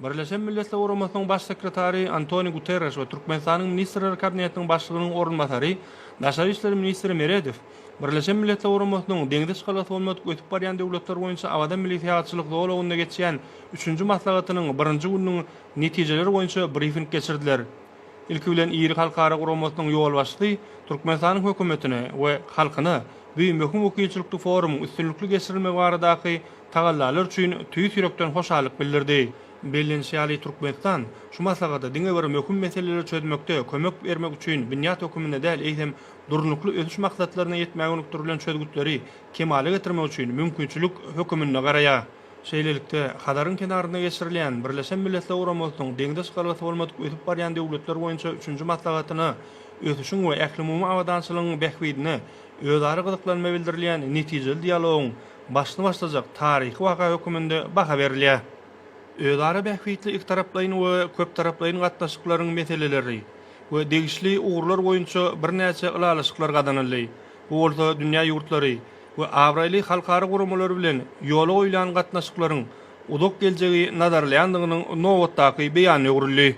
Birleşen Milletler Guramasynyň Baş sekretary Antoniu Guterreş we Türkmenistanyň Ministrler Kabinetiniň Başlygynyň orunbasary, daşary işler ministri Meredow Birleşen Milletler Guramasynyň deňze çykalgasy bolmadyk ösüp barýan döwletler boýunça Awaza milli syýahatçylyk zolagynda geçýän üçünji maslahatynyň birinji gününiň netijeleri boýunça brifing geçirdiler. Ilki bilen iri halkara guramasynyň ýolbaşçysy Türkmenistanyň Hökümetine we halkyna bu möhüm wekilçilikli forumyň üstünlikli geçirilmegi baradaky tagallalar üçin tüýs ýürekden hoşallyk bildirdi. Bellenişi ýaly, Türkmenistan şu maslahata diňe bir möhüm meseleleri çözmekde kömek bermek üçin binýat höküminde däl, eýsem, Durnukly ösüş maksatlaryna ýetmäge gönükdirilen çözgütleri kemala getirmek üçin mümkinçilik höküminde garaýar. Şeýlelikde, Hazaryň kenarynda geçirilýän Birleşen Milletler Guramasynyň deňze çykalgasy bolmadyk ösüp barýan döwletler boýunça üçünji maslahatyna ösüşiň we ählumumy abadançylygyň bähbidine özara gyzyklanma bildirilýän netijeli dialogyň başyny başlajak taryhy waka höküminde baha berilýär. Özara bähbitli ikitaraplaýyn we köptaraplaýyn gatnaşyklaryň meseleleri we degişli ugurlar boýunça birnäçe ylalaşyklar gazanyldy. Bu bolsa dünýä ýurtlary we abraýly halkara guramalary bilen ýola goýlan gatnaşyklaryň uzak geljegi nazarlaýandygynyň nobatdaky beýanyna öwrüldi.